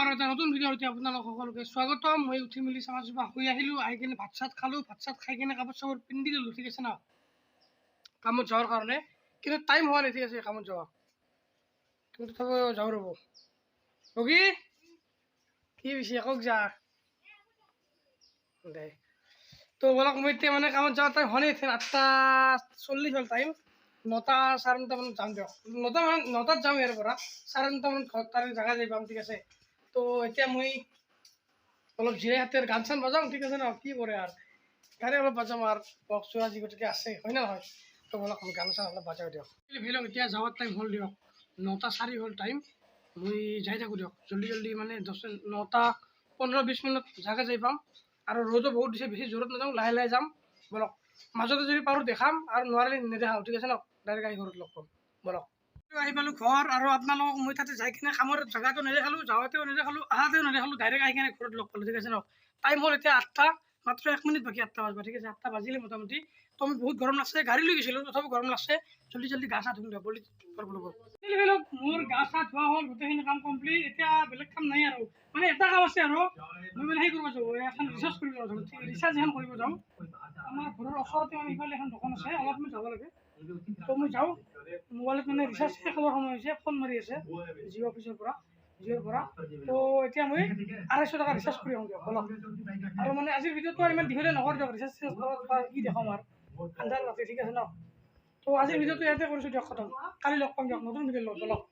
আৰু এটা নতুন ভিডিঅ' এতিয়া আপোনালোক সকলোকে স্বাগতম। মই উঠি মেলি চাফা চাফা হৈ আহিলোঁ, আহি কিনে ভাত চাত খালোঁ, ভাত চাত খাই কিনে কাপোৰ চাপোৰ পিন্ধি ল'লোঁ, ঠিক আছে ন, কামত যোৱাৰ কাৰণে। কিন্তু টাইম হোৱা নাই, ঠিক আছে, কামত যোৱা। কিন্তু তথাপিও যাওঁ ৰ'ব। ৰগী কি হৈছে কওক যা দে। তো বলক, মই এতিয়া মানে কামত যোৱা টাইম হোৱা নাই, এতিয়া 8:40 হ'ল টাইম। 9টা 9:30 মানত যাম দিয়ক। 9টা মান 9টাত যাম ইয়াৰ পৰা, 9:30 মানত ঘৰত তাৰে জেগা যাই পাম, ঠিক আছে। তো এতিয়া মই অলপ জিৰাই হাতেৰ গান চান বজাম, ঠিক আছে ন। কি কৰে আৰু গানে অলপ বাজাম আৰু বক্স আজি গতিকে আছে, হয় নে নহয়? তো বলক, মই গান চান অলপ বাজাওঁ দিয়ক। ভিলক এতিয়া যাৱাৰ টাইম হ'ল দিয়ক, 9টা 4 হ'ল টাইম। মই যাই থাকোঁ দিয়ক জল্দি জল্দি, মানে 9টা 15-20 মিনিট জেগা যাই পাম। আৰু ৰ'দো বহুত দিছে, বেছি জোৰত নাযাওঁ, লাহে লাহে যাম। বলক, মাজতে যদি পাৰোঁ দেখাম আৰু নোৱাৰিলে নেদেখাওঁ, ঠিক আছে ন। ডাইৰেক্ট আহি ঘৰত লগ পাম। বলক, আহি পালোঁ ঘৰ। আৰু আপোনালোকক মই তাতে যাই কিনে কামৰ জেগাটো নেদেখালোঁ, যাওঁতেও নেদেখালোঁ, আহাতেও নেদেখালোঁ, ডাইৰেক্ট আহি কিনে ঘৰত লগ পালোঁ, ঠিক আছে ন। টাইম হ'ল এতিয়া 8টা মাত্ৰ 1 মিনিট বাকী 8টা বাজিব, ঠিক আছে। 8টা বাজিলে মোটামুটি। তো আমি বহুত গৰম লাগছে, গাড়ী লৈ গৈছিলোঁ, তথাপিও গৰম লাগছে। জল্দি জল্দি গা চা ধুম দিয়ক বুলি। লওক, মোৰ গা চা ধোৱা হ'ল, গোটেইখিনি কাম কমপ্লিট। এতিয়া বেলেগ কাম নাই আৰু, মানে এটা কাম আছে আৰু, মই মানে সেই কৰিব যাওঁ, এখন ৰিচাৰ্জ কৰিব যাওঁ, ৰিচাৰ্জ এখন কৰিব যাওঁ। আমাৰ ঘৰৰ ওচৰতে মানে ইফালে এখন দোকান আছে, অলপমান যাব লাগে। তো মই যাওঁ, মোবাইলত মানে ৰিচাৰ্জ শেষ হ'বৰ সময় হৈছে, ফোন মাৰি আছে জিঅ' অফিচৰ পৰা, জিঅ'ৰ পৰা। তো এতিয়া মই 250 টকা ৰিচাৰ্জ কৰি আহোঁ দিয়ক। বলক, আৰু মানে আজিৰ ভিডিঅ'টো আৰু ইমান দীঘলীয়া নকৰোঁ দিয়ক। ৰিচাৰ্জ চিচাৰ্জ কৰা কি দেখাম আৰু, আন্ধাৰ ৰাতি, ঠিক আছে ন। তো আজিৰ ভিডিঅ'টো ইয়াতে কৰিছোঁ দিয়ক খতম। কালি লগ পাম দিয়ক নতুন ভিডিঅ' লগত। বলক।